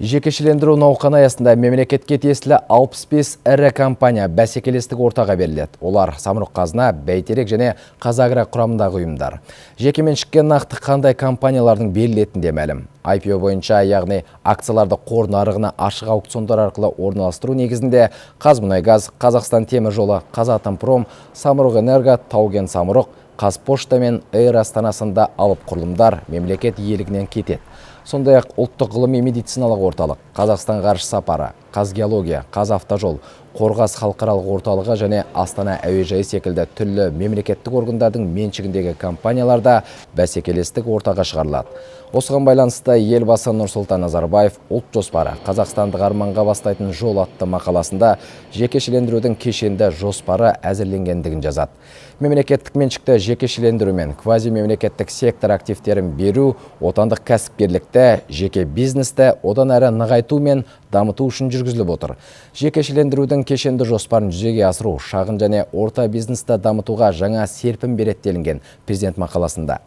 Жекешелендіру науқаны аясында мемлекетке тиесілі 65 ірі компания бәсекелестік ортаға беріледі. Олар Самұрық Қазына, Бәйтерек және Қазагро құрамындағы ұйымдар. Жекеменшікке нақты қандай компаниялардың берілетіні де мәлім. IPO бойынша, яғни акцияларды қор нарығына ашық аукциондар арқылы орналастыру негізінде Қазмұнайгаз, Қазақстан темір жолы, Қазатомпром, Самұрық Энерго, Таукен Самұрық, Қазпошта мен Эйр Астана сынды алып құрылымдар мемлекет иелігінен кетеді. Сондай-ақ ұлттық ғылыми медициналық орталық, Қазақстан ғарыш сапары, Қазгеология, Қазавтожол, Қорғас халықаралық орталығы және Астана әуежайы секілді түрлі мемлекеттік органдардың меншігіндегі компаниялар да бәсекелестік ортаға шығарылады. Осыған байланысты Елбасы Нұрсұлтан Назарбаев «Ұлт жоспары: Қазақстандық арманға бастайтын жол» атты мақаласында жекешелендірудің кешенді жоспары әзірленгендігін жазады. Мемлекеттік меншікті жекешелендіру мен квазимемлекеттік сектор активтерін беру отандық кәсіпкерлікті, жеке бизнесті одан әрі нығайту мен дамыту үшін жүргізіліп отыр. Жекешелендірудің кешенді жоспарын жүзеге асыру шағын және орта бизнесті дамытуға жаңа серпін береді, делінген президент мақаласында.